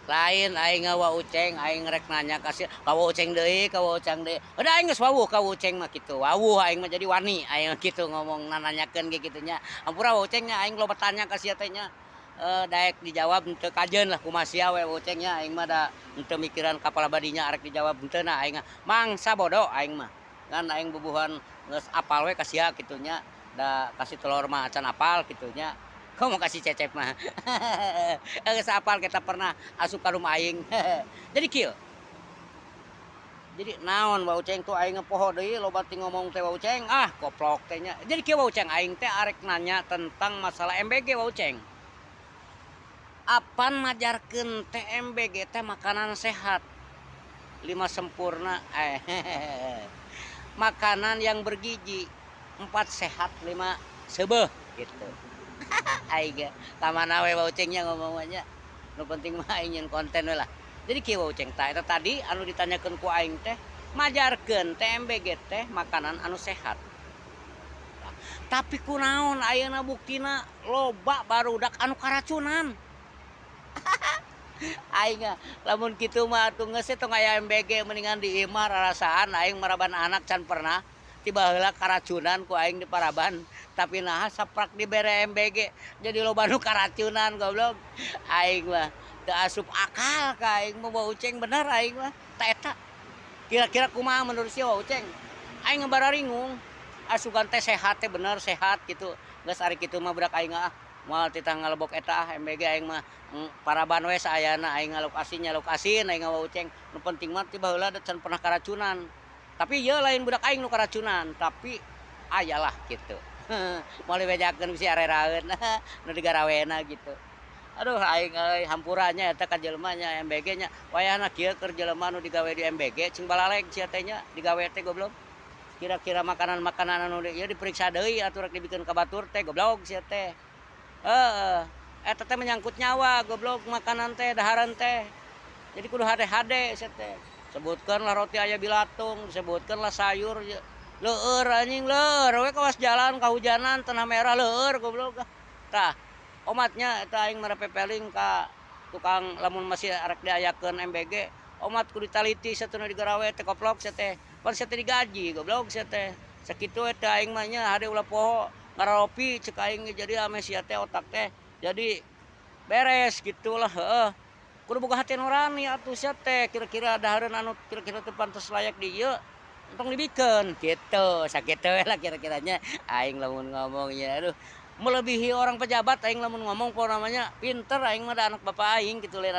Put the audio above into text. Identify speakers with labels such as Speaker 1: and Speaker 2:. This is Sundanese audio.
Speaker 1: Lain aing Wa Uceng, aing rek nanya kasih ka Wa Uceng deui, ka Wa Uceng deui. Udah, aing geus wawuh ka Wa Uceng mah kitu. Wawuh aing mah, jadi wani aing kitu ngomong nananyakeun ge kitu nya. Ampura, Wa Uceng nya, aing loba tanya ka sia teh nya. Daek dijawab henteu kajeun lah, kumaha sia we, Wa Uceng nya. Aing mah da henteu mikiran kapala badinya arek dijawab henteu na, aing mangsa bodoh aing mah. Kan aing bubuhan geus apal we ka sia kitu nya. Da kasih telur mah acan apal kitu nya. Kau mau kasih cecep mah. Geus apal, kita pernah asup ka rumah aing. Jadi kieu. Jadi naon, Wa Uceng, tuh aing poho deui, loba ti ngomong teh, Wa Uceng, ah koplok teh nya. Jadi kieu, Wa Uceng, aing teh arek nanya tentang masalah MBG, Wa Uceng. Apan majarkeun teh MBG teh makanan sehat lima sempurna, makanan yang bergizi, empat sehat lima seubeuh gitu. Aing ka mana we, Wa Ucengnya, ngomongnya nu penting mah aing nyieun konten we lah. Jadi kieu, Wa Uceng, tah eta tadi anu ditanyakeun ku aing teh, majarkeun teh MBG teh makanan anu sehat. Nah, tapi kunaon ayeuna buktina loba barudak anu karacunan? Aing lamun kitu mah atuh geus tong aya MBG, mendingan di imah rarasaan. Aing maraban anak can pernah tiba heula karacunan ku aing di paraban, tapi nah saprak dibere MBG jadi loba nu karacunan, goblok. Aing mah teu asup akal ka aing mah, Wa Uceng, bener aing mah. Ta eta kira-kira kumaha menurut sia, Wa Uceng? Aing bararingung, asugan teh sehat teh bener sehat gitu. Geus ari kitu mah budak aing ah moal titah ngalebok eta ah MBG. Aing mah paraban we saayana, aing ngaluk asin nyaluk asin aing, Wa Uceng. Nu penting mah ti baheula can pernah karacunan, tapi ieu lain budak aing nu karacunan, tapi aya lah gitu, moal dibejakeun bisi areraeun nu digarawena gitu. Aduh, aing euy, hampura nya eta ka jelema nya MBG nya. Wayahna kieu, keur jelema nu digawe di MBG cing balaleg sia teh nya digawe teh, goblok. Kira-kira makanan-makanan anu ieu diperiksa deui atuh rek dibikeun ka batur teh, goblok sia teh. Heeh, eta teh menyangkut nyawa, goblok, makanan teh, dahareun teh. Jadi kudu hade-hade sia teh. Sebutkeun lah roti aya bilatung, sebutkeun lah sayur leur anjing, leur we kawas jalan kahujanan tanah merah leur, goblok. Tah, omatnya eta aing pepeling ka tukang, lamun masih arek diayakeun MBG, omat kudu ditaliti satuna digarawe teh, koplok sia teh. Pan sia teh digaji, goblok sia teh. Sakitu eta aing mah nya, hade ulah poho ngaropi cek aing, jadi ame sia teh otak teh jadi beres gitulah, heeh. Kudu boga hati nurani atuh sia teh, kira-kira dahareun anu kira-kira teu pantes layak di ieu entong dibikeun gitu. Sakitu we lah kira-kiranya aing lamun ngomongnya. Aduh, melebihi orang pejabat aing lamun ngomong, pokona namanya pinter aing mah, da anak bapak aing gitu lain.